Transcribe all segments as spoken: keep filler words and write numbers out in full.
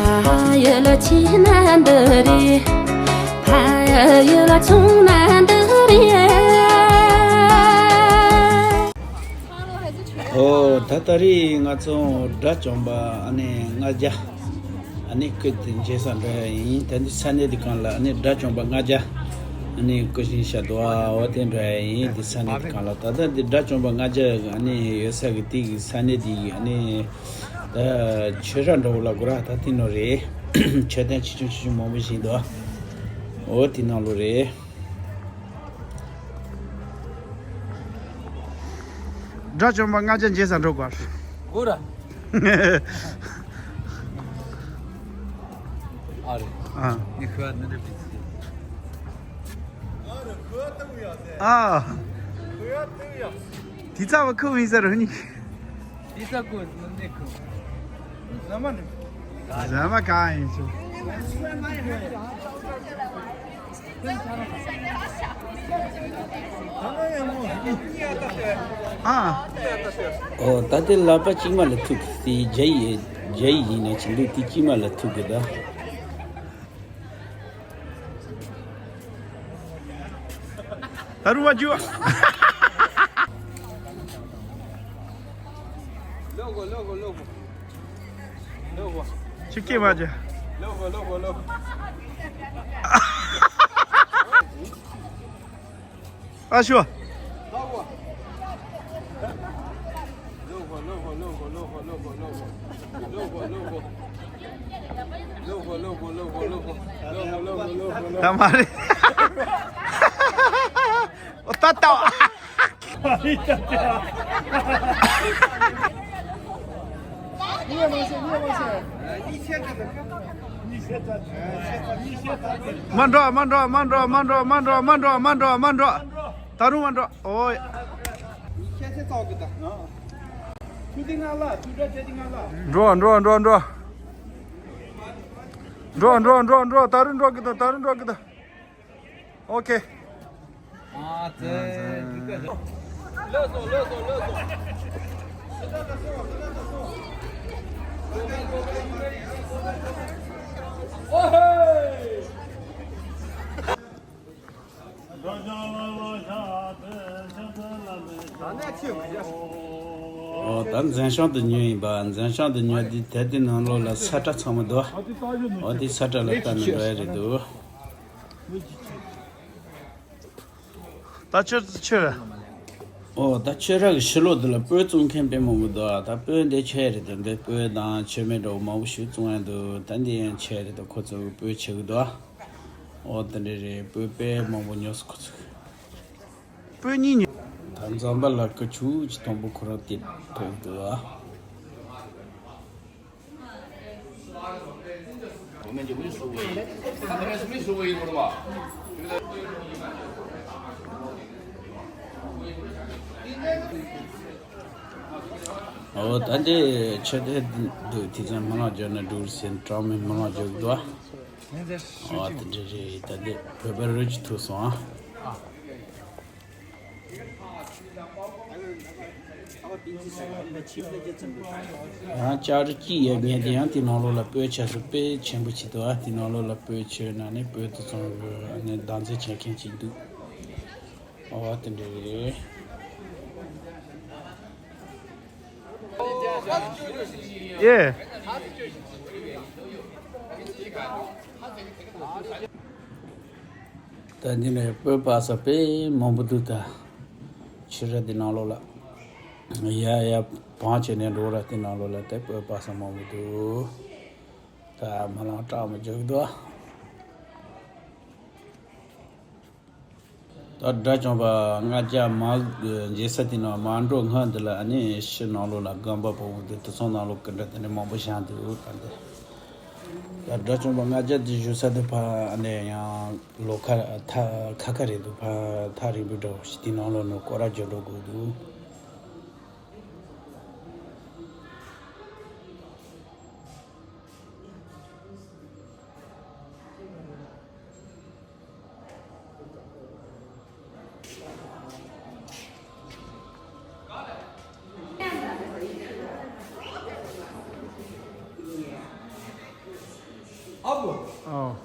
ཕ་ཡུལ་ལ་ཆེ་ན་འདི་རེད། ཕ་ཡུལ་ལ་ཆུང་ན་འདི་རེད། ཨོ་ད་ད་རེས་ང་ཚོ་དགྲ་བཅོམ་པ་ཨ་ནི་ལྔ་བརྒྱ་ཨ་ནི་སྐུ་དེ་མཇལ་ས་འགྲོ་ཡ་ཡིན། ད་འདི་ས་གནས་འདི་གང་ལ་ཨ་ནི་དགྲ་བཅོམ་པ་ལྔ་བརྒྱ་ཨ་ནི་སྐུ་བཞེངས་བྱ་འདུག་ཨ། འོ་དེ་འགྲོ་ཡ་ཡིན། འདི་ས་གནས་འདི་གང་ལ་ད་ལྟ་འདི་དགྲ་བཅོམ་པ་ལྔ་བརྒྱ་ཨ་ནི་ཡོད་ས་གི་དེ་གི་ས་གནས་འདི་ཡི་ཨ་ནི། ད་ཆོས་ར་འདྲ་བོ་ལ་སྒོ་ར་ད་དེ་ནོ་རེད། མཆོད་རྟེན་ཆེ་ཆུང་ཆེ་ཆུང་མང་པོ་ཞིག་འདུག་འོ་དེ་ནང་ལོ་རེད། དགྲ་བཅོམ་པ་ལྔ་བརྒྱ་མཇལ་ས་འགྲོ་དགོས། སྒོ་ར། ཨ་རེད། ཨ། ངས་ཁུ་བ་ནི་རེད་པས། ཨ། དེ་ཚ་བ་ཁུ་བ་ཡིན་ས་རུ་ནི། དེ་ཚ་ཁུ་ནི་ནི་ཁུ། ཟ་མ་ནི། ཟ་མ་གང་ཡིན་ཚུལ། ཨ། ཨོ་ད་དེ་ལག་པ་གཅིག་མ་ལ་ཐུག་གི་དེ་རྒྱ་ཡིག་རྒྱ་ཡིག་ཡིན་ན་ཅི་འདུག་དེ་གཅིག་མ་ལ་ཐུག་གི་ད། ད་རུང་བ་རྒྱུ། ལོག་གོ་ལོག་གོ་ལོག་གོ། ལོག་གོ། ཆི་སྐྱེས་མ་རྒྱུ། ལོག་གོ་ལོག་གོ་ལོག་གོ། ཨ་ཤོ། ལོག་གོ། ལོག་གོ་ལོག་གོ་ལོག་གོ། ད་མ་རེད། ཨོ་ད་ད། མ་འགྲོ་མ་འགྲོ། ད་རུང་མ་འགྲོ། ཨོ། འགྲོ་འགྲོ་འགྲོ་འགྲོ། འགྲོ་འགྲོ་འགྲོ་འགྲོ། ད་རུང་འགྲོ་གི་ད། ད་རུང་འགྲོ་གི་ད། ཨོ་ཁེ། ཨ་ཙི། ལོས་སོང་ལོས་སོང་ལོས་སོང་། ཨོ་ཧེ། ཨོ་ད་མཚན་བྱང་དུ་ཉོས་ཡིན་པ། མཚན་བྱང་དུ་ཉོས་དུས་དེ་དེ་ནང་ལོགས་ལ་ས་ཁྲ་ཚང་མ་འདུག་ཨོ་དེ་ས་ཁྲ་ལ་ལྟ་ནས་འགྲོ་ཡ་རེད་འདུག་ད་ཆོས་ཆོས་ར། ཨོ་ད་ཆོས་ར་གི་ཕྱི་ལོགས་འདི་ལ་སྤོས་བཙོང་མཁན་དཔེ་མང་པོ་འདུག་ད་སྤོས་འདི་ཆོས་རེད་དེ་འདི་སྤོས་དང་ཆོས་མེད་འདྲ་བོ་མང་པོ་ཞིག་བཙོང་ཡ་འདུག་ད་འདི་ཡང་ཆོས་རེད་དེ་ཁོ་ཚོ་གི་སྤོས་ཆེ་གི་འདུག་ཨོ་དེ་འདྲ་རེད། སྤོས་དཔེ་མང་པོ་ཉོས་སོང་ཁོ་ཚོ་གི། སྤོས་གཉིས་ཉོས། ད་འཛམ་བུ་གླིང་གི་ཆུ་བོ་གཅིག་དང་པོ་ཁོ་རང་དེ་ཐོག་འདུག་ཨོ་ད་འདི་ཆོས་དེ་འདུག་དེ་ཚོ་སྨོན་ལམ་རྒྱབ་ན་འགྲིག་ཟེར་གྲངས་མེད་སྨོན་ལམ་རྒྱག་གི་འདུག་ཨ། ཨོ་དེ་འདྲ་རེད། ད་འདི་བོད་པ་རུ་ཅིག་ཐུག་སོང་ཨ། ཡང་ལྕགས་རི་སྐྱིད་ཡོད་ངས་དེ་ཡང་དེ་ནང་ལོགས་ལ་སྤོས་ཆེ་སུ་དཔེ་ཆེན་པོ་ཅིག་འདུག་ཨ། དེ་ནང་ལོགས་ལ་སྤོས་ཆེ་ན་ནི་སྤོས་དེ་ཚོ་ཨ་ནི་བདག་འཛིན་བྱེད་མཁན་ཅིག་འདུག་ཨོ་དེ་འདྲ་རེད། ཡེ། ད་འདི་ནས་སྤོས་པ་ས་དཔེ་མང་པོ་འདུག་ད་ཕྱི་ར་འདི་ནང་ལོགས་ལ་ཡ་ཡ་བང་བྱས་ནས་འགྲོ་ར། འདི་ནང་ལོགས་ལ་དེ་སྤོས་པ་ས་མང་པོ་འདུག་ད་སྨོན་ལམ་སྐྲག་མི་འཇུག་འདུག་ད་དགྲ་བཅོམ་པ་ལྔ་བརྒྱ་མ་མཇལ་ས་དེ་ནང་མ་འགྲོ་སྔོན་འདི་ལ་ཨ་ནི་ཕྱི་ནང་ལོགས་ལ་སྒོམ་པ་པོ་འདི་དེ་ཚོ་ནང་ལོགས་ཀྱི་འདྲ་དེ་འདྲ་མང་པོ་བཞེངས་འདུག་ད་འདི་ད་དགྲ་བཅོམ་པ་ལྔ་བརྒྱ་འདི་བཞུགས་ས་འདི་ཕ་ཨ་ནི་ཡང་ལོ་ཁ་ཐ་ཁ་ཁ་རེད་འདུག་ཕ་ཐག་རིང་པོའི་འདྲ་བོ་ཞིག་དེ་ནང་ལོགས་ནས་སྐོར་ར་རྒྱག་འགྲོ་དགོས་འདུག 哦。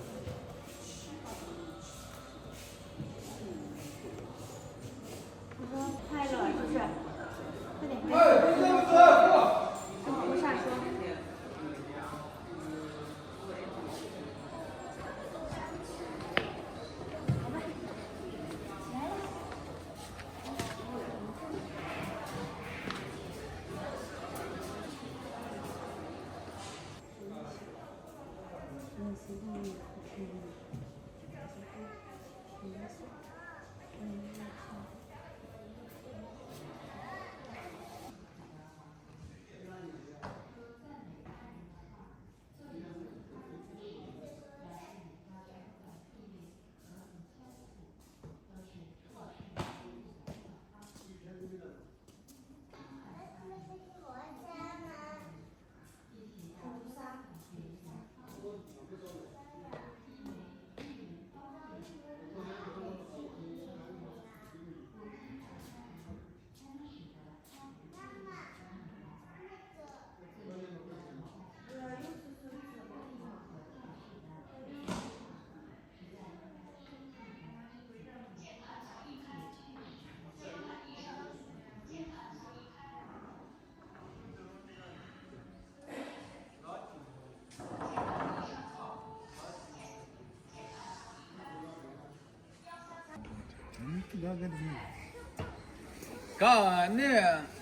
ག་ནས།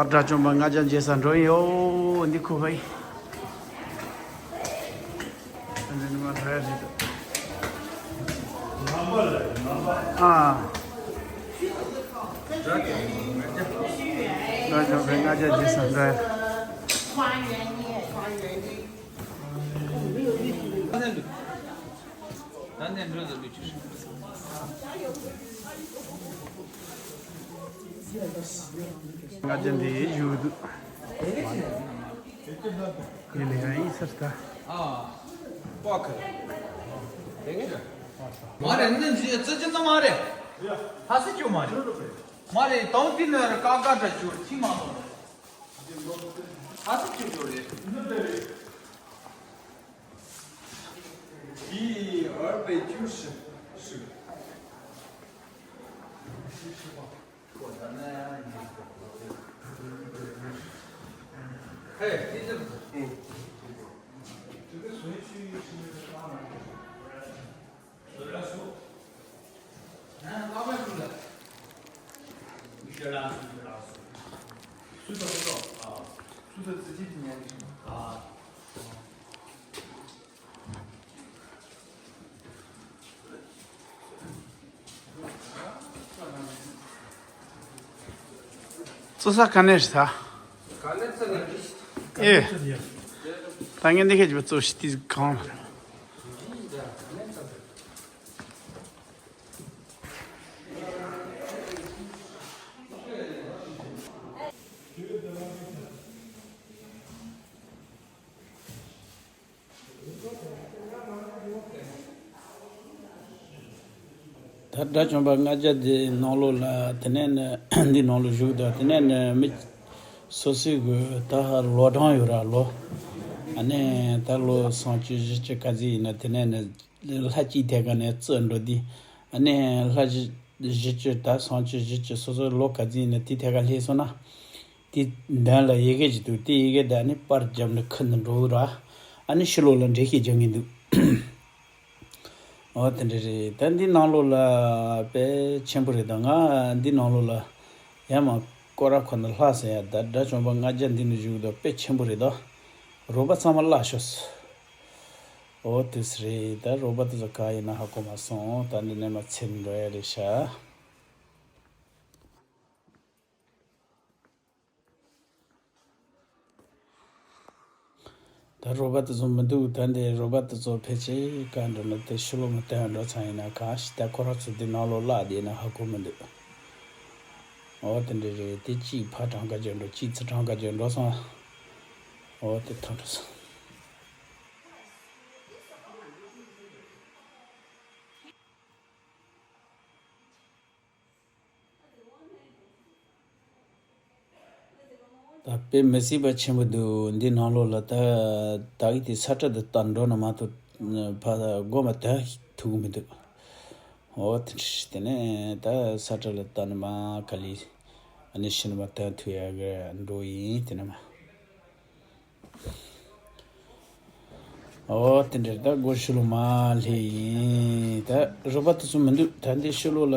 ད་དགྲ་བཅོམ་པ་ལྔ་བརྒྱ་མཇལ་ས་འགྲོ་ཡིན། ཡོ་འདི་ཁུ་ཧའི། ཨ། དགྲ་བཅོམ་པ་ལྔ་བརྒྱ་མཇལ་ས་འགྲོ་ཡ། ད་ནས་འགྲོ་ཟེར་ལུས་ཅིག་ང་ཅན་དེ་བཞུགས་འདུག་ཡིན་ལ་ཡང་ཡིན་ཟེར་ད། ཨ། པ་ཁ། མ་རེད། ནི་ཇི་ཙི་ཅི་ནི་མ་རེད། ཧ་སི་ཅོ་མ་རེད། མ་རེད། དང་དེ་ནི་ར་ཀ་ཀ་འདྲ་ཅོ་ཁྱི་མ་ནོ། ཧ་སི་ཅོ་ཅོ་རེད། ཡིས་ཨར་པའི་ཅུ་ཧྲི་ཧྲི། ཧེ། དེ་ཚོ། ཨུ། དེ་ག་སུན་ཆུ་ཡིས་ཧྲི་ཧྲི། བཙོ་ས་ག་ནས་རེད་ད། ཨེ། ད་ངས་འདི་ཁེ་ཅིག་བཙོ་ཤི་ཏི་གང་། ད་དགྲ་བཅོམ་པ་ལྔ་བརྒྱ་འདི་ནང་ལོགས་ལ། དེ་ནས་ནི་འདི་ནང་ལོགས་བཞུགས་དང་། དེ་ནས་ནི་མི་སོ་སོའི་གི་ད་ལོ་གྲངས་ཡོད་ར། ལོ། ཨ་ནི་ད་ལོ་སུམ་ཅུ་བཞི་ཅུ་ག་ཚོད་ཡིན་ན། དེ་ནས་ནི་ལྷ་གཅིག་ཐད་ཀ་ནས་བཙོན་འགྲོ་དུས། ཨ་ནི་ལྷ་བཞི་བཞི་བཅུ་ད་སུམ་ཅུ་བཞི་བཅུ་སོ་སོའི་ལོ་ག་ཚོད་ཡིན་ན་དེ་ཐད་ཀ་སླེབས་སོང་ན། དེ་མདུན་ལ་ཡི་གེ་ཅིག་འདུག་དེ་ཡི་གེ་དེ་ཨ་ནི་པར་བརྒྱབ་ནས་ཁུར་ནས་འགྲོ་གི་ར། ཨ་ནི་ཕྱི་ལོགས་ལ་འགྲེལ་བཤད་རྒྱག་མཁན་འདུག་ཨོ་དེ་འདྲ་རེད། ད་འདི་ནང་ལོགས་ལ་དཔེ་ཆེན་པོ་རེད། ད་ང་འདི་ནང་ལོགས་ལ་ཡར་མར་སྐོར་ར་འཁོར་ནས་ལྷག་ཟེར་ཡ། ད་དགྲ་བཅོམ་པ་ལྔ་བརྒྱ་འདི་ནས་བཞུགས་འདུག་དཔེ་ཆེན་པོ་རེད་ད། རོགས་པ་ཚང་མ་བརླག་ཤོག་ཨོ་དེ་སུ་རེད། ད་རོགས་པ་དེ་ཚོ་ག་ཡིན་ན་ཧ་གོ་མ་སོང་། ད་འདི་ནས་མར་ཚུར་འགྲོ་ཡ་རེད་ཤག་ད་རོགས་པ་དེ་ཚོ་མི་འདུག་ད་འདི་རོགས་པ་དེ་ཚོ་ཕལ་ཆེར་ག་འགྲོ་ན་དེ་ཕྱི་ལོགས་མི་སྟོན་འགྲོ་ཚང་ཡིན་ན་གང་ཞིག་ད་ཁོ་རང་ཚོ་དེ་ནང་ལོགས་བརླག་བསྡད་ན་ཧ་གོ་མི་འདུག་འོ་དེ་འདྲ་རེད། དེ་གཅིག་ཕར་གྲངས་ཀ་བརྗོད་འགྲོ། གཅིག་ཚུར་གྲངས་ཀ་བརྗོད་འགྲོ་སོང་། འོ་དེ་ཐང་འགྲོ་སོང་། ད་དཔེ་མི་སྲིད་པ་ཆེན་པོ་འདུག་འདི་ནང་ལོགས་ལ་ད་ད་གི་དེ་ས་ཁྲ་དེ་ལྟ་འགྲོ་ན་མ་གཏོགས་ཕ་སྒོ་མ་དོན་ཐུག་གི་མི་འདུག་འོ་དེ་འདྲ་དེ་ནས་ད་ས་ཁྲ་ལ་ལྟ་ན་མ་ག་ལི་ཨ་ནི་ཤི་ན་མ་དོན་ཐུག་ཡ་གི་འགྲོ་ཡིན་དེ་ནས་མ། ཨོ་དེ་འདྲ་ད་སྒོ་ཕྱི་ལོགས་མར་སླེབས་ཡིན། ད་རོགས་པ་དེ་ཚོ་མི་འདུག་ད་འདི་ཕྱི་ལོགས་ལ་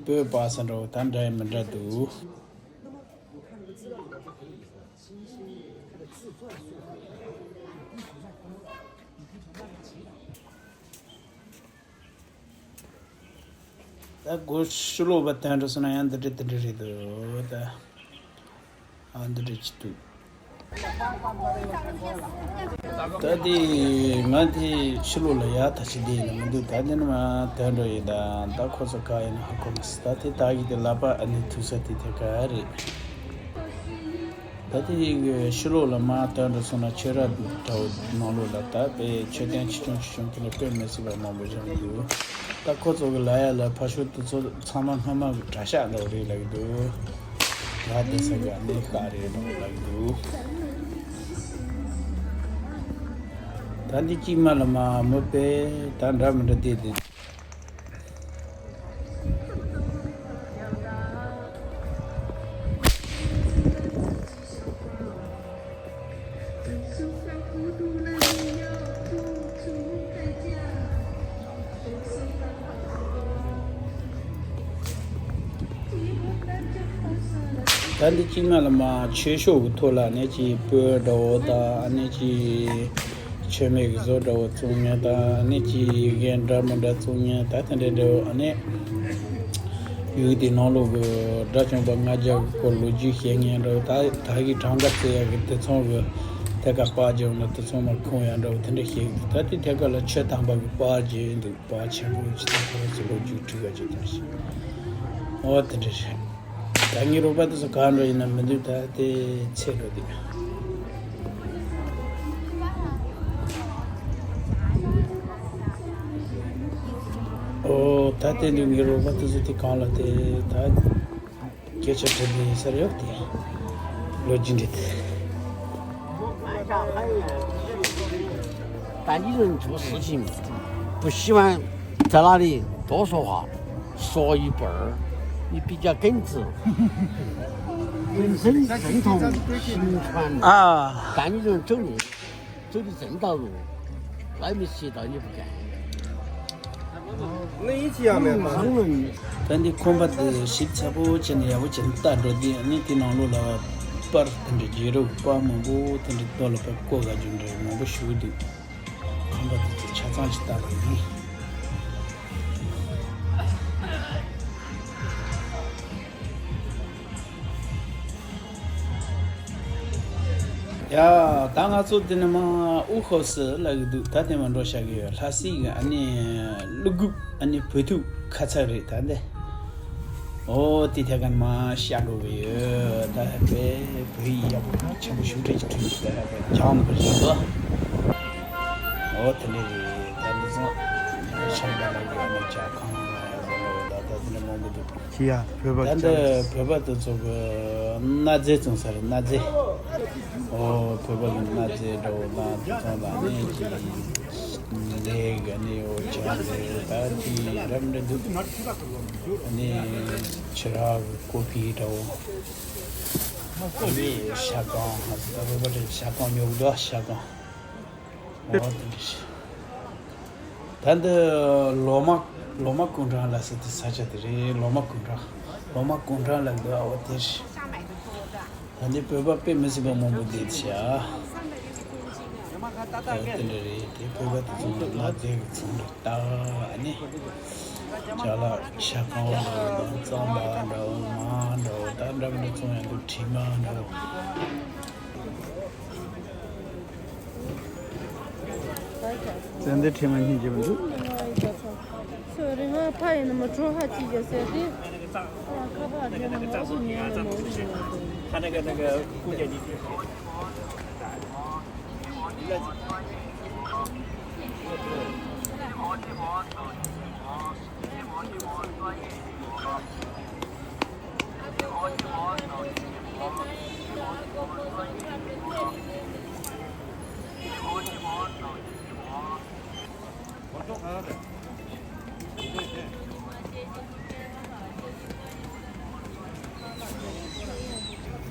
སྤོས་སྤར་ས་འདྲ་བོ་ད་འདྲ་ཡང་མི་འདྲ་འདུག་ད་སྒོ་ཕྱི་ལོགས་པ་དོན་འགྲོ་སོང་ན་ཡང་འདི་འདྲ་དེ་འདྲ་རེད་འདུག་ད་ཨ་འདི་འདྲ་ཅིག་འདུག་ད་དེ་ང་དེ་ཕྱི་ལོགས་ལ་ཡར་ད་ཅི་བསྡད་ཡིན་ན་མི་འདུག་ད་དེ་ནི་མ་དོན་འགྲོ་ཡིན། ད་ད་ཁོ་ཚོ་ག་ཡིན་ན་ཧ་གོ་མི་སྲིད། ད་དེ་ད་གི་དེ་ལག་པ་ཨ་ནི་ཐུག་ས་དེ་དེ་ག་རེད། ད་དེ་ཡི་གི་ཕྱི་ལོགས་ལ་མར་དོན་འགྲོ་སོང་ན་ཆོས་ར་འདྲ་བོ་ནང་ལོགས་ལ་ད་དཔེ་མཆོད་རྟེན་ཆེ་ཆུང་ཆེ་ཆུང་དེ་ལ་དཔེ་མི་སྲིད་པ་མང་པོ་བཞག་འདུག་ད་ཁོ་ཚོ་གི་ལ་ཡ་ལ་ཕ་ཤུལ་དེ་ཚོ་ཚང་མ་སྔ་མ་གི་གྲྭ་ཤག་འདྲ་བོ་རེད་ལབ་ཀྱི་འདུག་ད་དེ་ས་ག་གནས་ཤག་རེད་འདྲ་བོ་ལབ་ཀྱི་འདུག་ད་འདི་གཅིག་མ་ལ་མ་མི་དཔེ་ད་འདྲ་མི་འདྲ་བལྟས་ཏེ། ད་འདི་གཅིག་མ་ལ་མ་ཆོས་ཕྱོགས་ཀྱི་ཐོག་ལ་ནས་ཀྱི་སྤོས་འདྲ་བོ་དང་ནས་ཀྱི་མཆོད་མེ་གི་བཟོ་འདྲ་བོ་བཙུགས་མཁན་དང་ནི་ཅི་ཡི་གེ་འདྲ་མི་འདྲ་བཙུགས་མཁན་ད་དེ་འདྲ་འདྲ་བོ་ཨ་ནི་ཡུལ་དེའི་ནང་ལོགས་ཀྱི་དགྲ་བཅོམ་པ་ལྔ་བརྒྱ་གི་སྐོར་ལོ་རྒྱུས་བཤད་མཁན་འདྲ་བོ་ད་ད་གི་གྲངས་ཀ་བཙལ་ཡག་གི་དེ་ཚོ་གི་ཐད་ཀ་པར་བརྒྱབ་ན་དེ་ཚོ་མར་ཁུངས་ཡག་འདྲ་བོ་དེ་འདྲ་བཤད་གི་འདུག་ད་དེ་ཐད་ཀ་ལ་ཆོས་དམ་པ་གི་པར་བརྒྱབ་འདུག་པར་ཆེན་པོ་ཅིག་དང་ཁོ་རང་ཚོ་ལོ་རྒྱུས་ཁྲི་ཁ་ཅིག་དང་ཞིག་འོ་དེ་འདྲ་རེད། ད་ངའི་རོགས་པ་དེ་ཚོ་གང་འགྲོ་ཡིན་ན་མི་འདུག་ད་དེ་ཚེ་འགྲོ་འདུག་ཨོ་ད་དེ་འདུག་ངའི་རོགས་པ་དེ་ཚོ་དེ་གང་ལ་དེ་ད་སྐད་ཆ་དྲི་དེ་ཡིན་ས་རེད་དེ་ལོ་རྒྱུས་འདྲི་དེ། 但你人做事情不喜欢在那里多说话，说一半儿，你比较耿直。人生认同心宽。啊。但你人走路，走的正道路，那没学到你不干。那一起也没有。 ད་འདི་ཁང་པ་འདི་ཞིབ་ཚགས་པོ་བྱས་ནས་ཡག་པོ་བྱས་ནས་ལྟ་འགྲོ་དུས་ཨ་ནི་དེ་ནང་ལོགས་ལ་པར་དེ་འདྲ་རྒྱལ་རབས་པར་མང་པོ་དེ་འདྲ་ལྟོ་ལ་པར་བརྐོ་ག་རྒྱུ་འདྲ་མང་པོ་ཞིག་འདུག་ཁང་པ་དེ་ཚོ་ཆ་ཚང་ཞིག་ལྟ་བ་ཡིན། ཡ། ད་ང་ཚོ་འདི་ནས་མར་དབུ་ཧོ་སི་ལབ་ཀྱི་འདུག་ད་དེ་མར་འགྲོ་བཞག་གི་ཡོད། ལྷ་སའི་གི་ཨ་ནི་ཀླུ་སྒུག་ཨ་ནི་བོད་ཐུག་ཁ་ཚ་རེད་ད་འདི། ཨོ་དེ་ཐད་ཀ་མར་ཤར་འགྲོ་གི་ཡོད། ད་དཔེ་བོད་ཡིག་ཡག་པོ་ཆེན་པོ་ཞེ་དྲག་ཅིག་བྲིས་འདུག་ད་ཡག་པོ་སྦྱངས་པ་རེད་འདུག་ཨོ་དེ་འདྲ་རེད། ད་འདི་ཚོ་ཆང་པ་ལ་ཡོད་ན་ཇ་ཁང་ལ་ཡོད་ཟེར་ལ་ཡོད། ད་ད་དེ་འདྲ་མང་པོ་འདུག་ཅི་ཡ་བོད་པ་ད་ལྟ་ཅང་བོད་པ་དེ་ཚོ་གི་གནའ་རྫས་བཙོང་ས་རེད། གནའ་རྫས། ཨོ་བོད་པ་གི་གནའ་རྫས་འདྲ་བོ་ལ་དེ་ཚོ་ལ་ནི་ཅི་ལས་ག་ནི་ཨོ་ཇ་རེད། ད་དེ་རབ་འདྲ་འདུག་ནི་ཕྱི་ར་གི་ཀོ་ཕི་འདྲ་བོ། ནི་ཤ་ཀང་ཧ་ད་བོད་པ་རེད། ཤ་ཀང་ཉོ་གི་འདུག་ཤ་ཀང་། ཨོ་དེ་འདྲ་ཞིག་ད་འདི་ལོ་མ་ལོ་མ་ཀུན་ཀྲང་ལ་ཟེར་དེ་ས་ཆ་དེ་རེད། ལོ་མ་ཀུན་ཀྲང་། ལོ་མ་ཀུན་ཀྲང་ལ་འདི་ཨོ་དེ་རེད། ད་འདི་བོད་པ་དཔེ་མི་སྲིད་པ་མང་པོ་བསྡད་ཤག་ཨོ་དེ་འདྲ་རེད། དེ་བོད་པ་དེ་ཚོ་ལ་རྫས་ཀྱི་ཚོང་རེད་ད། ཨ་ནི་ཅ་ལག་ཤ་ཀང་འདྲ་བོ་དང་རྩམ་པ་འདྲ་བོ་མར་འདྲ་བོ་ད་འདྲ་མི་འདྲ་ཚོང་ཡང་འདུག་དྲི་མ་འདྲ་བོ། ཙན་དན་ཕྲེང་བ་གཉིས་བརྗེ་བ་འདུག་ཚོད་རིང་ང་ཕ་ཡིན་ན་མ་གྲོ་ཧ་ཅིག་ཡོད་ཟེར་ཏེ། ཁ་པར་རྒྱབ་ན་མ་སུ་ཉན་ལ་མ་སུ་ཉན་ལ། ཁ་ན་ཁ་ན་ཁ་ཀུ་ཀྱ་ནི།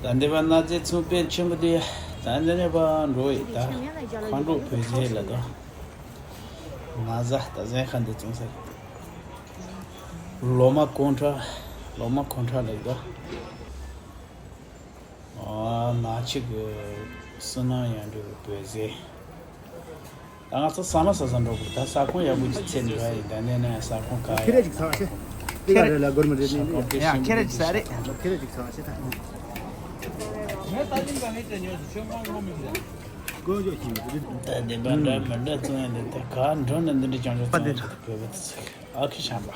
ད་འདི་པ་གནའ་རྫས་ཚོང་དཔོན་ཆེན་པོ་དེ་ད་འདི་ནས་པ་འགྲོ་ཡི་ད་མཁའ་འགྲོ་བོད་ཟས་ལ་ད་ན་བཟའ་ད་ཟན་ཁ་འདི་བཙོང་ས་ལོ་མ་ཀོན་ཁྲ་ལོ་མ་ཀོན་ཁྲ་ལ་ཡི་ད། ཨ། ནག་ཆུ་གི་བསོད་ནམས་ཡར་འགྲོ་གི་བོད་ཟས། ད་ང་ཚོ་ཟ་མ་ཟ་ས་འགྲོ་དགོས། ད་ཟ་ཁང་ཡག་པོ་ཅིག་ཚེ་འགྲོ་ཡ་ཡིན། ད་ནས་ན་ཟ་ཁང་ག་ཡ་ཁེ་རེ་ཅིག་ཚང་ཤེ། དེ་ག་རེ་ལ་སྒོར་མོ་རེ་ནས་ནས་ཡ་ཁེ་རེ་ཅིག་ཟ་རེད། ཁེ་རེ་ཅིག་ཚང་ཤེ་ད། ད་དེ་འདྲ་མི་འདྲ་བཙོང་ཡ་འདི་ད་ག་འགྲོ་ན་འདི་འདྲ་ཅང་ཅང་བཙོང་ཡ་འདི་ད་བོད་པ་དེ་ཚོ་ཨ་ཁེ་བྱམས་པ།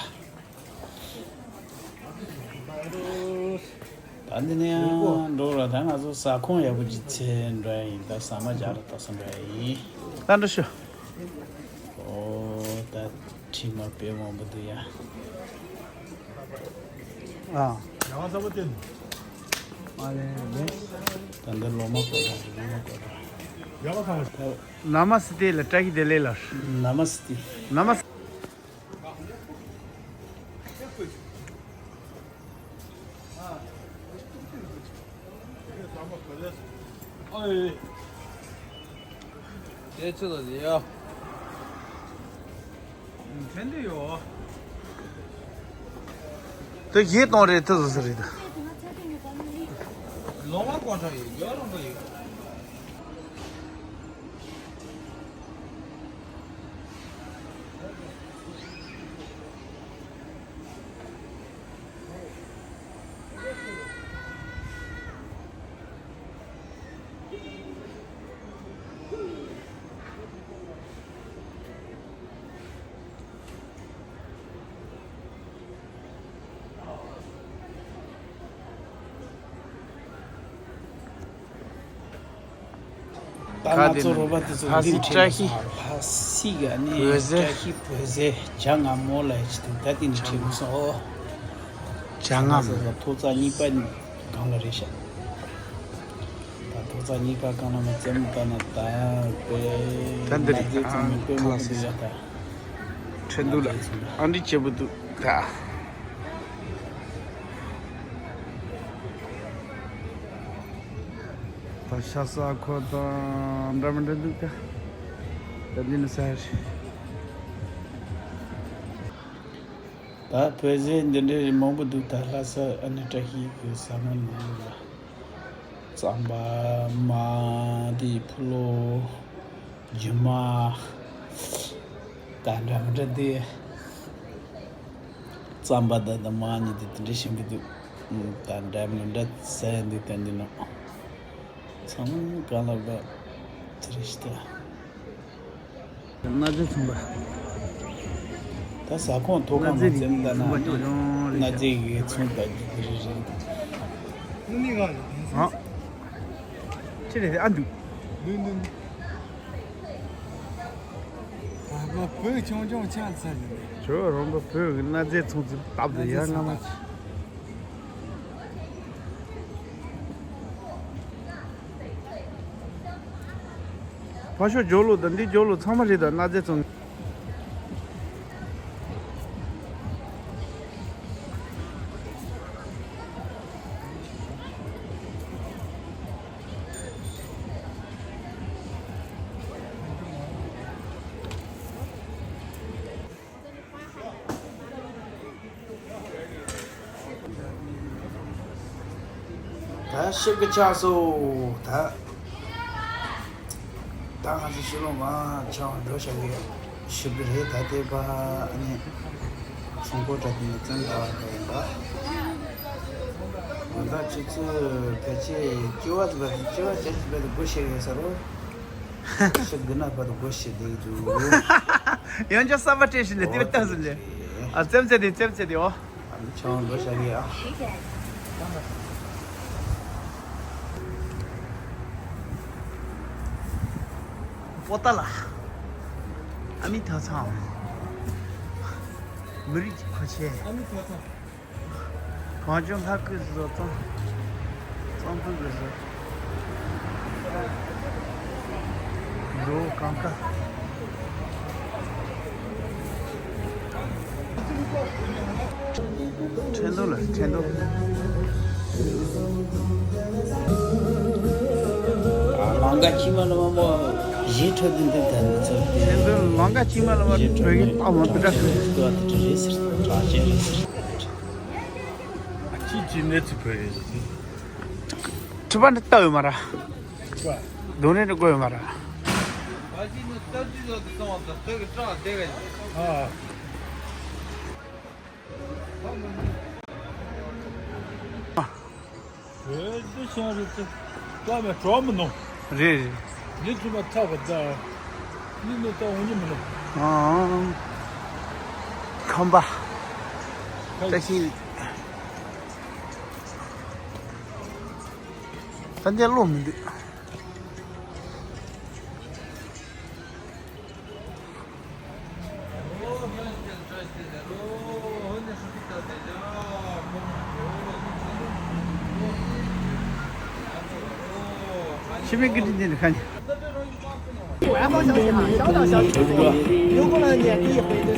ད་འདི་ནས་ཡང་འགྲོ་ར། ད་ང་ཚོ་ཟ་ཁང་ཡག་པོ་ཅིག་འཚོལ་འགྲོ་ཡ་ཡིན། ད་ཟ་མ་རྒྱག་ར་ད་སོང་འགྲོ་ཡ་ཡིན། ད་འགྲོ་ཤོག་ཨོ་ད་དྲི་མ་དཔེ་མང་པོ་འདུག་ཡ། ཨ། ཡང་ས་པོ་བསྟན། ཨ་ལེ་ལེ། ད་འདི་ལོ་མ་བཀོད་ར་ལོ་མ་བཀོད་ར། ཡང་ས་པོ། ན་མ་སི་ཏེ་ལ་བཀྲ་ཤིས་བདེ་ལེགས་ལ། ན་མ་སི་ཏེ། ན་མ། དེ་གཞས་གཏོང་རེད་དེ་བཟོ་ས་རེད། ལོ་མ་ཀོན་ཁྲ་ཡོད། རྒྱ་རོང་པ་ཡོད། ད་ང་ཚོ་རོགས་པ་དེ་ཚོ་ལྷ་སའི་བཀྲ་ཤིས། ལྷ་སའི་ག་ནས་བོད་ཟས། བཀྲ་ཤིས་བོད་ཟས་ཇ་མངར་མོ་ལ་ཡི་ཆེད་དུ་ད་དེ་ནས་ཁྲིད་མི་སོང་ཨོ། ཇ་མངར་མོ། ཐོག་རྩ་གཉིས་པ་གང་ལ་རེད་ཤག་ད་ཐོག་རྩ་གཉིས་པ་གང་ལ་མ་བཙལ་མི་ལྟ་ན་ད་དེ་ད་འདི་རེད། ང་ཚོ་ཚོ་མི་དཔེ་མང་པོ་འདུག་ཡ་ད། ཁྲེན་ཏུའུ་ལ་ཨ་འདྲི་བྱེད་པོ་འདུག་ད། ད་ཤ་ཟ་ཁོ་དང་འདྲ་མི་འདྲ་འདུག་ད། ད་འདི་ནི་ཟ་རེད། ད་བོད་ཟས་འདི་འདྲའི་མང་པོ་འདུག་ད་ལྷ་ས་ཨ་ནི་བཀྲ་ཤིས་ཀྱི་ཟ་མ་ནང་ལ་རྩམ་པ་མ་དེ་ཕུ་ལོ། རྒྱུ་མ། ད་འདྲ་མི་འདྲ་འདི། རྩམ་པ་ད་ད་མ་ཉིད་དེ་དེ་འདྲ་ཞིམ་གི་འདུག་ད་འདྲ་མི་འདྲ་ཟ་ཡ་འདུག་ད་འདི་ནང་། ཚང་མ་གང་ལ་བ་དེ་རེད་ཤི་ད། གནའ་རྫས་ཚོང་པ། ད་ཟ་ཁང་ཐོག་ཁང་མ་འཛེམ་ད་ན་གནའ་རྫས་ཀྱི་ཚོང་པ་འདི་རེད་རེད། ཨ། ཁྱེད་རེད་ཨ་འདུག་བོད་ཆུང་ཆུང་ཆགས་ཚར་ཡིན། ཁྱོད་རང་གི་བོད་ཀྱི་གནའ་རྫས་ཚོང་ཙི་སྟབས་དེ་ཡང་སྔ་མ་ཆེ། ཕ་ཤོ་ཇོ་ལོ་དང་འདི་ཇོ་ལོ་ཚང་མ་རེད་ད་གནའ་རྫས་ཚོང་། ད་ཞིབ་ཀི་ཆགས་སོ་ད། ད་ང་ཚོ་ཕྱི་ལོགས་མ་ཆང་འགྲོ་བྱ་གི་ཞིབ་ཀི་རེད་ད་ལྟའི་བ་ཨ་ནི། ཚོང་སྐོར་དྲ་དེ་ནས་བཙོན་ཟ་བ་འགྲོ་ཡིན་པ། ང་ད་ཆུ་ཚོད་ཕལ་ཆེར་བཅུ་བ་དེ་བ་དེ་བཅུ་བ་བྱས་ཀྱི་བ་དེ་སྒོ་ཕྱེ་ཡོད་ས་རོ། ཤི་དགུ་ན་བར་དུ་སྒོ་ཕྱེ་བསྡད་ཀྱི་འདུག་ཡང་བསྐྱར་གསར་པ་སྤྲད་བཞིན་ལས་དེ་བལྟ་ཟིན་ལས། ཨ་རྩེམ་རྩེ་དེ་རྩེམ་རྩེ་དེ་ཨོ། ཨ་ནི་ཆང་ལོ་བཞག་གི་ཨ། པོ་ཏ་ལ། ཨ་མི་ཐ་ཚང་། མི་རིགས་ཀྱི་ཕ་ཆེ། ཨ་མི་ཐ་ཚང་། གངས་ལྗོངས་ལྷ་སྐུ་བཟོ་གཙང་། གཙང་པོའི་གི་བཟོ། འགྲོ་གང་ཀ། ཁྲེན་ཏུའུ་ལ་ཁྲེན་ཏུའུ། ལང་ཀ་ཁྱི་མ་ལ་མ་མོ་གཞས་འཁྲབ་དུས་འདི་ལྟར་མི་ཚོར་ཏེ། ཁྲེན་ཏུའུ་ལང་ཀ་ཁྱི་མ་ལ་མ་བོད་ཀྱི་རྟགས་མ་དུ་འདྲ་ཁུ། ཨ་ཅི་ཅི་གནས་ཚུལ་བོད་རེད་ཟེར། གྲུ་པ་འདི་ལྟ་ཡོད་མ་ར། གྲུ་པ། རྡུང་རེས་འདི་དགོས་ཡོད་མ་ར། ཨ། བོད་འདི་ཤང་རེད་དེ། བཀའ་མེད་གྲོགས་མི་ནོ། རེད་རེད། ནི་གྲུ་པ་ཐག་པ་ད། ནི་ནི་ད་འོང་ཉི་མི་ནོ། ཨང་། ཁམས་པ། ཁ་ཡི་ད་ཤི། ད་འདི་བློ་མི་འདུག་ཕྱི་མིག་གི་འདི་འདི་ཁ་ནི། 我要报消息哈，小岛小姐，如果呢，你也可以回个。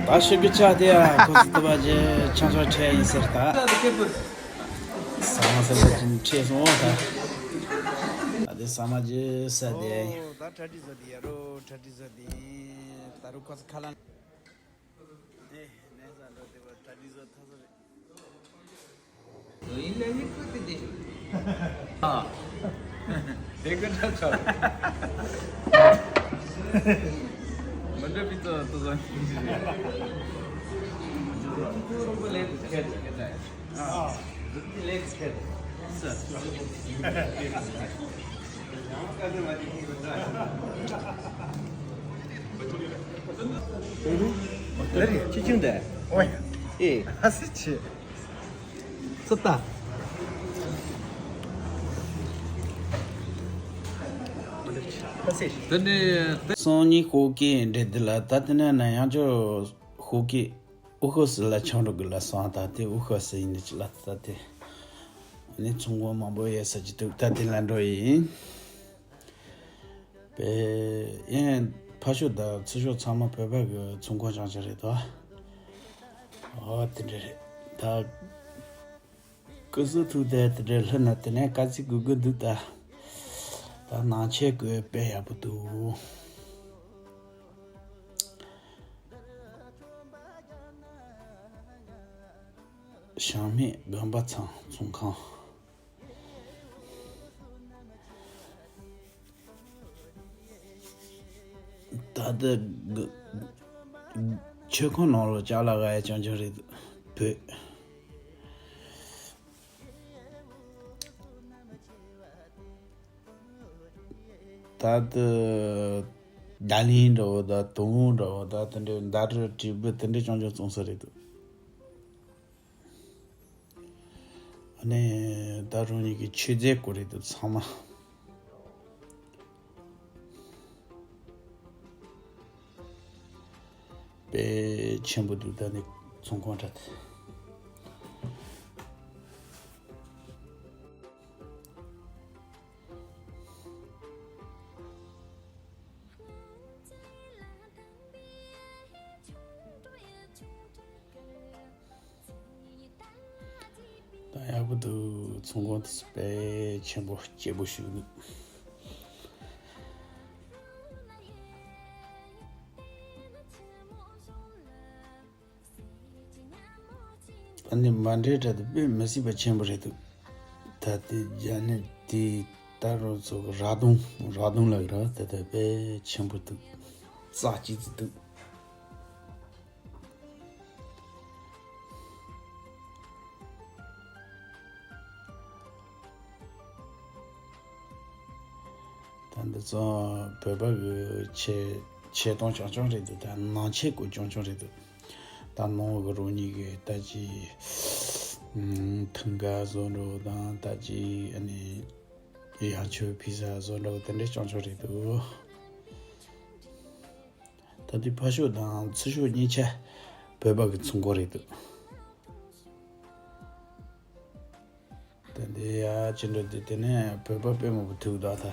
ད་ཤི་གི་ཆ་དེ་ཡ་ཁོ་སི་ཏི་བ་ཇེ་ཆང་ཆང་ཁྲལ་ཡིན་ཟེར་ད། ས་མ་ས་མ་ཇིན་ཁྲལ་སོང་ད། ད་དེ་ས་མ་ཇེ་ས་དེ། ད་གྲ་སྒྲིག་བཟོ་དེ་ཡ་རོ་གྲ་སྒྲིག་བཟོ་དེ། ད་རུ་ཁོ་སི་ཁ་ལ། ཨེ་ནས་ས་ལོ་དེ་བ་གྲ་སྒྲིག་བཟོ་ཐ་ས་རེད། ཨ། དེ་ཀ་ཁྲ་ཁྲ། མ་འདྲ་པི་ཙ་ཏུ་ཟ། ཨ། ལ་རེ་ཅི་ཅིང་དེ། ཨོ་ཡ། ཨེ། ཨ་སི་ཆི། སུ་ཏ། དེ་ནས་སང་ཉིན་ཤོག་གི་འདྲེ་འདི་ལ་ད་དེ་ནས་ན་ཡང་ཅོ་ཤོག་གི་ཨུ་ཤོ་སི་ལ་ཆང་འགྲོ་གི་ལ་སང་ད་དེ་ཨུ་ཤོ་སི་ཡིན་ནི་ཅི་ལ་ད་དེ་ནི་ཚོང་ཁང་མང་པོ་ཡོད་ས་ཅི་འདུག་ད་དེ་ལ་འགྲོ་ཡིན། པས་ཨེ་ཕ་ཤོ་དང་ཚུ་ཤོ་ཚང་མ་བོད་པ་གི་ཚོང་ཁང་བྱང་ཆ་རེད་དོ། ཨོ་དེ་འདྲ་རེད་ད། ཀུ་སུ་ཐུག་དེ་དེ་འདྲ་ལྷུ་ན་དེ་ནས་དཀའ་ཚིག་དགོས་ཀྱི་འདུག་ད། ད་ནང་ཆས་ཀྱི་དཔེ་ཡག་པོ་འདུག་བྱང་སྨད་སྒམ་པ་ཚང་ཚོང་ཁང་། ད་ ད་ལྟ་མཆོད་ཁང་ནང་ལ་ཅ་ལག་ག་ཡ་རྐྱང་རྐྱང་རེད་འདུག་བོད། ད་ལྟ་རྡ་ལིང་འདྲ་བོ་དང་དུང་འདྲ་བོ་དང་དེ་འདྲའི་མདའ་གྲི་དྲིལ་བུ་དེ་འདྲའི་རྐྱང་རྐྱང་བཙོང་ས་རེད་འདུག་ཨ་ནི་ད་རང་ཉིད་ཀྱི་མཆོད་རྫས་སྐོར་རེད་འདུག་ཚང་མ། དཔེ་ཆེན་པོ་འདུག་ད་ནི་ཚོང་ཁང་འདྲ་དེ། ད་ཡག་པོ་འདུག་ཚོང་ཁང་དེ་ཚོ་དཔེ་ཆེན་པོ་སྐྱིད་པོ་ཞིག་འདུག་ཨ་ནི་མ་འདྲེས་འདྲ་དེ་དཔེ་མི་སྲིད་པ་ཆེན་པོ་རེད་འདུག་ད་དེ་རྒྱ་ནི་དེ་ད་རུང་ཚོ་གི་ར་དུང་ར་དུང་ལ་ར་དེ་དེ་དཔེ་ཆེན་པོ་འདུག་རྩ་གཅིག་ཙི་འདུག་ད་འདི་ཚོ་བོད་པ་གི་ཆེ་ཆེ་སྟོང་རྐྱང་རྐྱང་རེད་འདུག་ད་ནང་ཆེ་གོ་རྐྱང་རྐྱང་རེད་འདུག་ད་ནང་གི་རང་ཉིད་ཀྱི་ད་ཅི་ཐང་ག་བཟོ་འདྲ་དང་ད་ཅི་ཨ་ནི་ཡང་ཆོས་ཕི་ཟ་བཟོ་འདྲ་དེ་འདྲའི་རྐྱང་རྐྱང་རེད་འདུག་ད་དེ་ཕར་ཕྱོགས་དང་ཚུར་ཕྱོགས་གཉིས་ཆ་བོད་པ་གི་ཚོང་ཁང་རེད་འདུག་ད་འདི་ཡ་ཅི་འདྲ་འདི་དེ་ནས་བོད་པ་དཔེ་མང་པོ་ཐུག་འདུག་ད་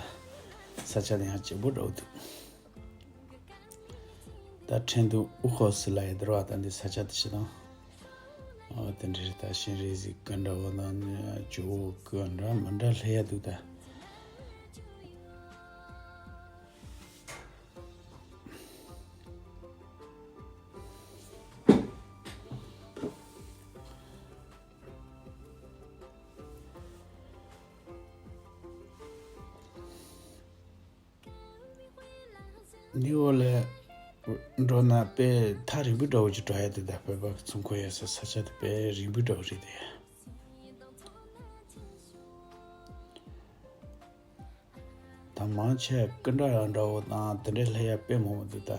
ས་ཆ་དེ་ཡང་སྐྱིད་པོ་འདྲ་བོ་འདུག་ད་ཁྲེང་ཏུའུ་ཧོ་སི་ལ་ཡི་དར་བ་ད་འདི་ས་ཆ་དེ་ཞིག་དང་། ཨོ་དེ་འདྲ་རེད། ད་ཤིང་རི་ཟིག་གི་འདྲ་བོ་དང་ཇོ་བོ་གི་འདྲ་མི་འདྲ་སླེབས་ཡ་འདུག་ད། འདི་འོག་ལ་འགྲོ་ན་དཔེ་ཐག་རིང་པོ་འདྲ་བོ་ཅིག་འགྲོ་ཡ་དེ། ད་བོད་པ་གི་ཚོང་ཁང་ཡོད་ས་ས་ཆ་དེ་དཔེ་རིང་པོ་འདྲ་བོ་རེད་དེ། ད་མང་ཆེ་ཀི་འདྲ་ཡང་འདྲ་བོ་དང་དེ་འདྲའི་ལྷ་ཡ་དཔེ་མང་བོ་འདུག་ད་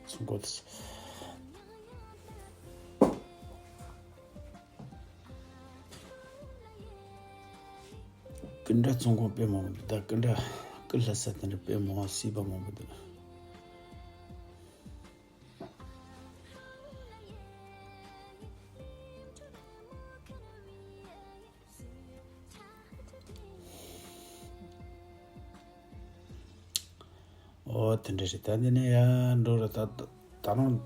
ཚོང་ཁང་དེ། ཀི་འདྲ་ཚོང་ཁང་དཔེ་མང་བོ་འདུག་ད་ཀི་འདྲ་ཀི་ལྷ་ས་དེ་འདྲ་དཔེ་མང་བ་སྲིད་པ་མང་བོ་འདུག་ཨོ་དེ་འདྲ་རེད། ད་འདི་ནས་ཡར་འགྲོ་ར་ད་ད་རུང་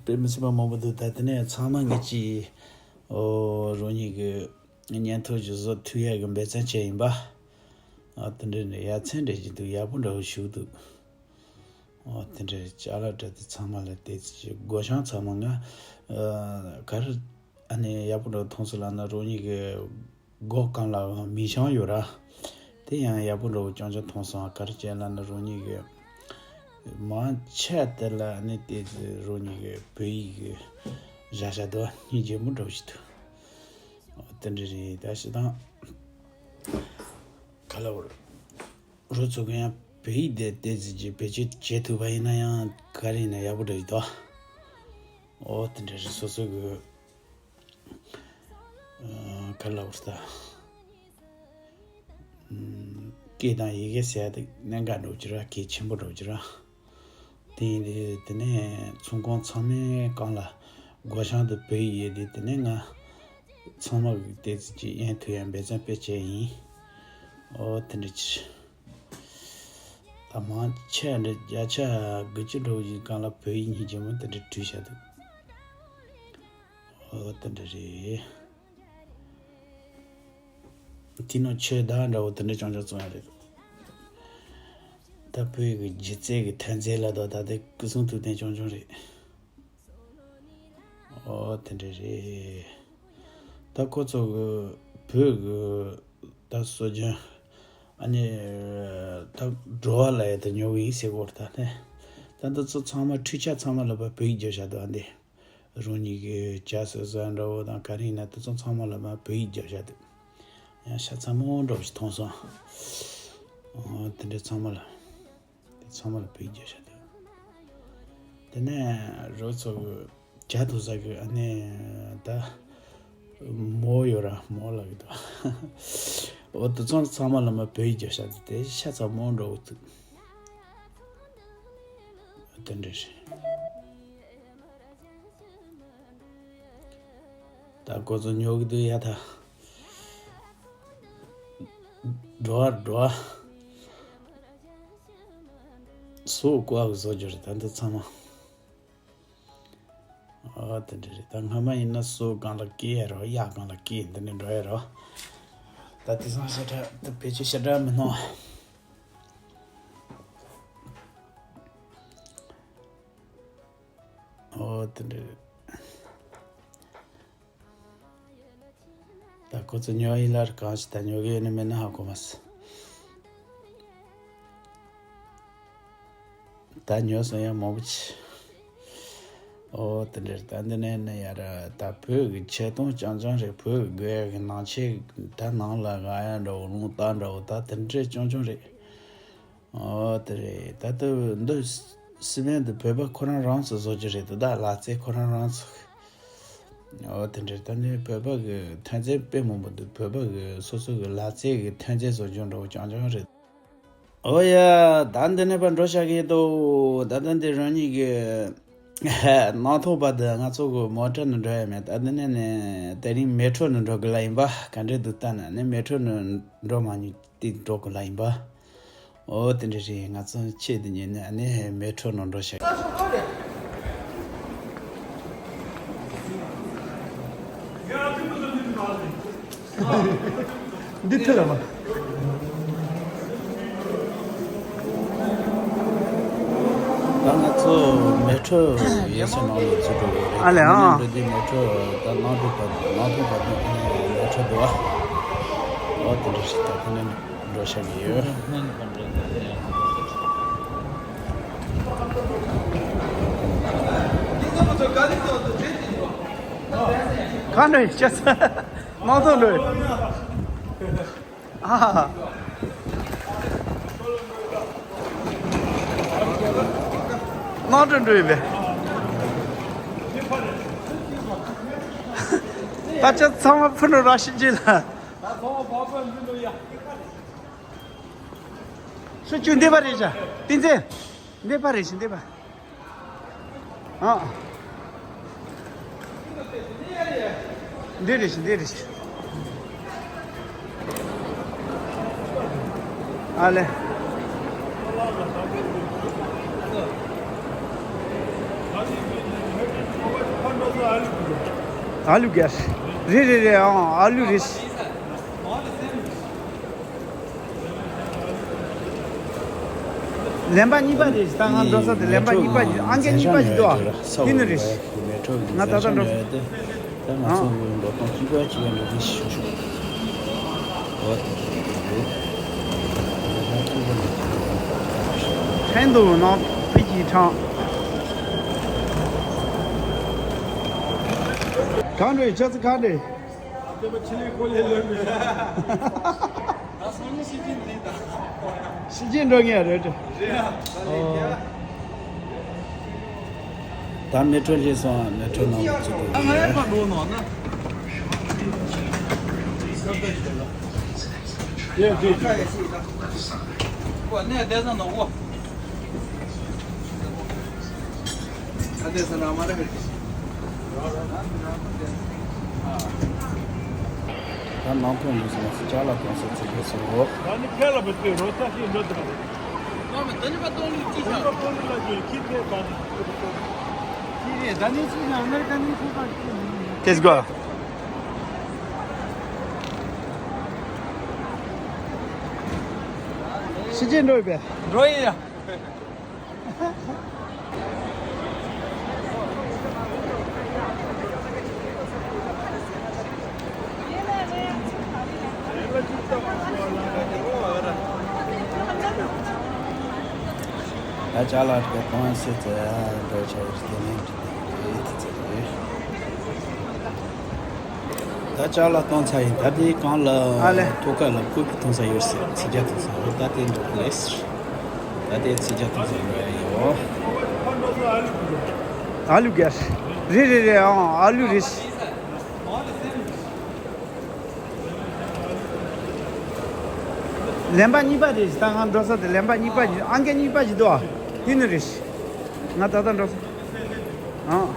དཔེ་མི་སྲིད་པ་མང་པོ་འདུག་ད་དེ་ནས་ཚང་མ་ངེད་ཀྱིས་ཨོ་རང་ཉིད་ཀྱི་བརྙན་ཐུང་ཞིག་བཟོ་ཐུབ་ཡག་གི་འབད་བརྩོན་བྱས་ཡིན་པ། ཨོ་དེ་འདྲ་རེད། ཡ་མཚན་འདྲ་ཞིག་འདུག་ཡག་པོ་འདྲ་བོ་ཞིག་འདུག་ཨོ་དེ་འདྲ་རེད། ཅ་ལག་འདྲ་དེ་ཚང་མ་ལ་བལྟས་ཚེ་སྒོ་བྱང་ཚང་མ་ང་ཨ་ག་རེ། ཨ་ནི་ཡག་པོ་འདྲ་བོ་མཐོང་སོང་ལབ་ན་རང་ཉིད་ཀྱི་སྒོ་གང་ལ་མེ་བྱང་ཡོད་ར། དེ་ཡང་ཡག་པོ་འདྲ་བོ་རྐྱང་རྐྱང་མཐོང་སོང་། ག་རེ་བྱས་ལབ་ན་རང་ཉིད་ཀྱི་མང་ཆེ་དེ་ལ་ཨ་ནི་དེ་རང་ཉིད་ཀྱི་བོད་ཡིག་གི་བཞག་བཞག་འདུག་སྙིང་རྗེ་མོ་འདྲ་བོ་ཞིག་འདུག་ཨོ་དེ་འདྲ་རེད། ད་ཞེ་སྡང་ག་ལ་བར་རོ་ཚོ་གི་ཡང་བོད་ཡིག་དེ་དེ་ཙི་ཅིག་བེད་སྤྱོད་བྱེད་ཐུབ་པ་ཡིན་ན་ཡང་ག་རེ་ཡིན་ན་ཡག་པོ་འདྲ་ཞིག་འདུག་ཨོ་དེ་འདྲ་རེད། སོ་སོ་གི་ཨ་ག་ལ་བར་ད། ཨམ། སྐད་དང་ཡི་གེ་ཟེར་ཡ་དེ་གནད་འགག་འདྲ་བོ་ཅིག་ར། གལ་ཆེན་པོ་འདྲ་བོ་ཅིག་ར། དེ་ཡིན་དུས་དེ་ནས་ཚོང་ཁང་ཚང་མའི་སྒང་ལ་སྒོ་བྱང་དུ་བོད་ཡིག་ཡོད་དུས་དེ་ནས་ང་ཚང་མ་གི་ཏོག་ཙམ་ཅིག་ཡིན་ཐུབ་ཡ་འབད་བརྩོན་དཔེ་བྱས་ཡིན། ཨོ་དེ་འདྲ་ཅིག་ད་མང་ཆེ་འདྲ་བརྒྱ་ཆ་དགུ་བཅུ་འདྲ་བོ་ཞིག་སྒང་ལ་བོད་ཡིག་སྙིང་རྗེ་མོ་དེ་འདྲ་བྲིས་བཞག་འདུག་ཨོ་དེ་འདྲ་རེད། དེ་ནང་ཆོས་བདག་འདྲ་བོ་དེ་འདྲ་རྐྱང་རྐྱང་བཙོང་ཡ་རེད། ད་བོད་ཀྱི་སྒྱུ་རྩལ་གྱི་ཐོན་རྫས་ལ་དོ་ད་ལྟ་སྐུ་གསུང་ཐུགས་རྟེན་རྐྱང་རྐྱང་རེད། ཨོ་དེ་འདྲ་རེད། ད་ཁོ་ཚོ་གི་བོད་ཀྱི་ད་སྲོལ་རྒྱུན་ཨ་ནི་ད་འགྲོ་བ་ལ་ཡ་ད་ཉོ་གི་ཡིན་ཟེར་གོ་ར་ད་ནས། ད་འདི་ཚོ་ཚང་མ་འཕྲུལ་ཆས་ཚང་མ་ལ་བོད་ཡིག་རྒྱབ་བཞག་འདུག་ཨ། འདི་རང་ཉིད་ཀྱི་ཇ་ཟ་ཟ་འདྲ་བོ་དང་ག་རེ་ཡིན་ན་དེ་ཚོ་ཚང་མ་ལ་བོད་ཡིག་རྒྱབ་བཞག་འདུག་ཡང་ཤ་ཚ་མོ་འདྲ་བོ་ཞིག་མཐོང་སོང་། ཨོ་དེ་འདྲའི་ཚང་མ་ལ། དེ་ཚང་མ་ལ་བོད་ཡིག་རྒྱབ་བཞག་འདུག་དེ་ནས་རོགས་ཚོ་གི་ཇ་འཐུང་ས་གི་ཨ་ནི་ད་མོ་ཡོད་ར་མོ་ལ་གི་ད། ཨོ་དེ་ཚང་ཚང་མ་ལ་མ་བོད་ཡིག་རྒྱབ་བཞག་འདུག་དེ་ཤ་ཚ་མོ་འདྲ་བོ་འདུག་དེ་འདྲ་རེད། ད་ཁོ་ཚོ་ཉོ་གི་འདུག་ཡ་ད། འགྲོ་བ་འགྲོ་བ། སོ་ཀོ་བ་གི་བཟོ་རྒྱུ་རེད་ད་འདི་ཚང་མ། ཨ་དེ་འདྲ་རེད་ད། སྔ་མ་ཡིན་ན་སོ་སྒང་ལ་སྐྱེ་ཡ་རོ། གཡག་སྒང་ལ་སྐྱེ་འདི་ནས་འགྲོ་ཡ་རོ། ད་དེང་སང་ཞེ་དྲག་ད་བེད་སྤྱོད་ཞེ་དྲག་མི་གནང་། ཨོ་དེ་འདྲ་རེད། ད་ཁོ་ཚོ་ཉོ་ཡིན་ལ་རེ་གང་ཞིག་ད་ཉོ་གི་ཡོད་ན་མེད་ན་ཧ་གོ་མ་སོང་། ད་ཉོ་སོང་ཡ་མང་པོ་ཆེ། ཨོ་དེ་འདྲ་རེད་ད། འདི་ནས་ནི་ཡ་ར་ད་བོད་ཀྱི་ཆེ་མཐོང་རྐྱང་རྐྱང་རེད། བོད་ཀྱི་དགོས་ཡ་གི་ནང་ཆེ་ད་ནང་ལ་ག་ཡ་འདྲ་བོ་རླུང་རྟ་འདྲ་བོ་ད་དེ་འདྲ་རྐྱང་རྐྱང་རེད། ཨོ་དེ་རེད་ད། ལྟ་བུ་འདི་སི་མེན་དུ་བོད་པ་ཁོ་རང་རང་ཚོ་བཟོ་རྒྱུ་རེད་དོ། ད་ལག་རྩལ་ཁོ་རང་རང་ཚོ། ཨོ་དེ་འདྲ་རེད་ད། ནི་བོད་པ་གི་ཐོན་རྫས་དཔེ་མང་པོ་འདུག་བོད་པ་གི་སོ་སོ་གི་ལག་རྩལ་གི་ཐོན་རྫས་བཟོ་རྒྱུ་འདྲ་བོ་རྐྱང་རྐྱང་རེད། ཨོ་ཡ་ད་འདི་ནས་ཕར་འགྲོ་བཞག་གི་འདུག་ད་ལྟ་འདི་རང་ཉིད་ཀྱི་ནང་ཐོག་བར་དུ་ང་ཚོ་གི་མོ་ཊ་ནང་འགྲོ་ཡ་མེད། ད་འདི་ནས་ནི་དེ་རིང་མེ་ཊྲོ་ནང་འགྲོ་གི་ལ་ཡིན་པ། ག་འདྲས་འདུག་ལྟ་ན་ནི་མེ་ཊྲོ་ནང་འགྲོ་མ་མྱོང་། དེ་འགྲོ་དགོས་ལ་ཡིན་པ། ཨོ་དེ་འདྲ་རེད། ང་ཚོ་ཆེད་དུ་ཉན་ནས་ཨ་ནི་མེ་ཊྲོ་ནང་འགྲོ་ཤག་འདི་ཐུ་ལ་མ། ད་ང་ཚོ་མེ་ཊྲོ་ཡོད་ས་ནང་ལ་ཚུད་འགྲོ་གི་རེད། ཨ་ལེ་ཨ། འགྲོ་དུས་མེ་ཊྲོ་ད་ནང་དུ་བ་ནང་དུ་བ་དུ་མེ་ཊྲོ་འདུག་ཨ། ཨོ་དེ་འདྲ་ཞིག་ད་ཁོ་ནས། འགྲོ་བཞག་གི་ཡོད། གང་འགྲོ་ཡི་ཅག་ས། མང་ཚོགས་འགྲོ་ཡི། ཨ། དམངས་ཁྲོད་འགྲོ་ཡི་པས། ད་ཆ་ཚང་མ་ཕུ་ནུ་ར་ཤི་ཅི་ལ། ད་ཚང་མ་བག་པ་འཛིན་འགྲོ་ཡ། སུ་ཅུ་འདི་པ་རེད་ཤག་བསྟན་འཛིན། འདི་པ་རེད་ཤག་འདི་པ། ཨ། འདི་རེད་ཤག་འདི་རེད་ཤག་ཨ་ལེ། ཨ་ལུ་ག་རེད་རེད་རེད། ཨ་ཨ་ལུ་རེད། ལེན་པ་གཉིས་པ་རེད། ད་ང་འགྲོ་ས་དེ་ལེན་པ་གཉིས་པ་ཡིན། ཨང་ཀི་གཉིས་པ་ཞིག་འདུག་ཨ། དེ་ནི་རེད། ང་ད་ལྟ་འགྲོ། ཨ། ཁྲེང་ཏུའུ་ནང་ཕི་ཅི་ཁྲང་། གང་འགྲོ་ཡི་ཆ་ཚིག་གང་འདྲ། ཨ་ཏེ་པ་ཆི་ལི་ཁོ་ལེ་ལོ་མེ། ད་སང་ཉིན་ཤི་ཅིན་འདི་ད། ཤི་ཅིན་འགྲོ་ངེས་རེད། རེད་ཨ། ད་ལེ་ཨོ། ཁྱེད། ད་མེ་ཊྲོ་སླེབས་སོང་། མེ་ཊྲོ་ནང་ལ་ཚུད་དགོས། ཨ་ང་ཡང་ཕར་འགྲོ་ནོ་ན། ཡ་ཡ་ཡ། ཨོ་ནས་བསྡད་ས་ནོ་ཨོ། ད་ནང་ཐོན་ལུགས་སུ་ང་ཚོ་ཅ་ལག་གཏོང་ས་ཚུགས་པའི་སོ་ལོ། ད་ནི་ཁ་ལ་བུད་དེ་རོ་ཚ་ཞིག་འགྲོ་ཐུབ་པ་རེད། ད་ནི་ད་ནི་པ་གཏོང་ལུགས་ཅི་ཤག་ད་ནི་པ་གཏོང་ལུགས་ལ་ཅི་ཁྱི་ཚེ་ག་ཅི་རེད། ད་ནི་ཅི་ན་ཨ་མེ་རི་ཀ་ནི་ཁུ་ག་ཅི་ནི། Let's go. ཤི་ཅིན་འགྲོ་ཡི་པས། འགྲོ་ཡི་ཡ། ད་ ད་ཅ་ལག་གཏོང་ཡ་ཟེར་ཚེ་འགྲོ་ཆ་ཡོད་དེ་ནས་འགྲིག་གི་རེད་དེ་ཚེ་རེད། ད་ཅ་ལག་གཏོང་ཚར་ཡིན། ད་དེ་གང་ལ་ཨ་ལས་ཐོག་ཁ་ལ་ཀུ་ཀི་གཏོང་ས་ཡོད་ཟེར། ཚིག་རྒྱ་གཏོང་ས་ཡོད། ད་དེ་འགྲོ་གི་རེད། ད་དེ་ཚིག་རྒྱ་གཏོང་ས་ཡོད་རེད་ཡོ། ཨ་ལུ་གེ་རེད། རེད་རེད་རེད། ཨང་ཨ་ལུ་རེད། ལེན་པ་གཉིས་པ་རེད། ད་ང་འགྲོ་ས་དེ་ལེན་པ་གཉིས་པ་ཞིག་ཨང་ཀི་གཉིས་པ་ཞིག་འདུག་ཨ། དེ་ནི་རེད། ང་ད་ལྟ་འགྲོ་ས། ཨང་།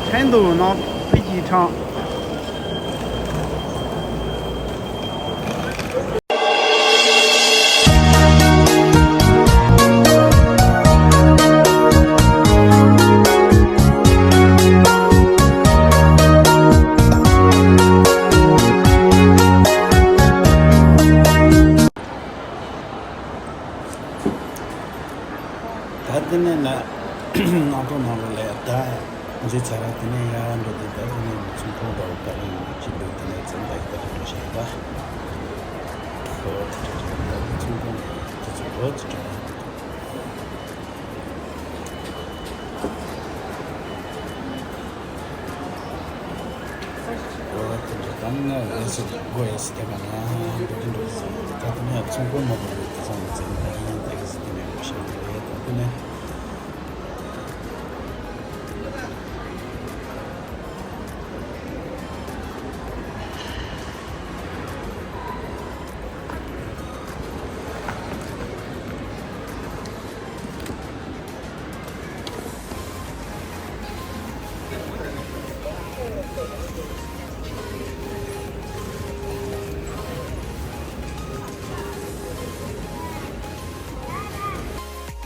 ཁྲེང་ཏུའུ་ནང་ཕི་ཅི་ཁྲང་། ད་དེ་ནས་ན་ནང་ཐོག་ནང་ལོགས་ལ་ཡ་ད་འཛུལ་ཚར་ར། དེ་ནས་ཡར་འགྲོ་དུས་ད་དེ་ནས་ཚོང་ཁང་འདྲ་བོ་ག་རེ་ཡོད་ཅི་འདུག་དེ་ནས་ཚོང་པ་ཡི་ད་རེ་འགྲོ་བྱས་ད། ཨོ་དེ་རེད་རེད། ད་དེ་ཚོང་ཁང་དེ་ཚོ་ཨོ་ཅི་འདྲ་བ་འདུག་ཨོ་དེ་འདྲ་དང་ཨེ་སི་གོ་ཨེ་སི་དེ་ག་ན་འགྲོ་གི་འགྲོ་གི་ཟེར། ད་དེ་ནས་ཚོང་ཁང་མ་འགྲོ་གི་དེ་ཚང་མ་ཚང་མ་ཡིན་དེ་གི་ཟེར། དེ་ནས་འགྲོ་བྱས་རེད། ད་དེ་ནས།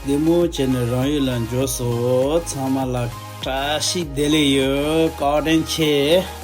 བདེ་མོ་བྱས་ནས་རང་ཡུལ་ལ་འབྱོར་སོང་། ཚང་མ་ལ་བཀྲ་ཤིས་བདེ་ལེགས་ཡོད། བཀའ་དྲིན་ཆེ།